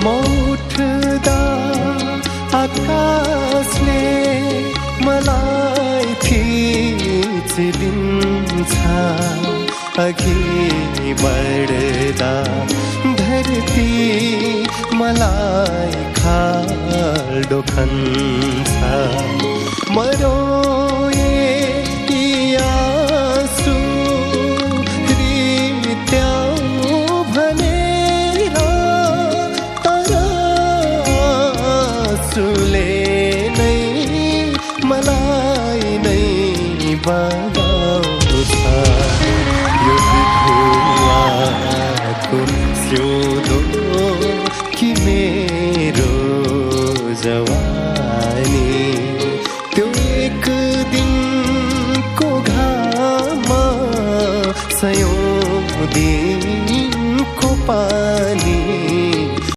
म उठ्दा आकाशले मलाई थिचिदिन्छ, अघि बढ्दा धरती मलाई खाल्डो खन्छ। म रोए यी आँसु रित्याउ भनेर, तर आँसुले नै मलाई नै बगाउँछ। यो विधुवाको सिउँदो कि मेरो जवानी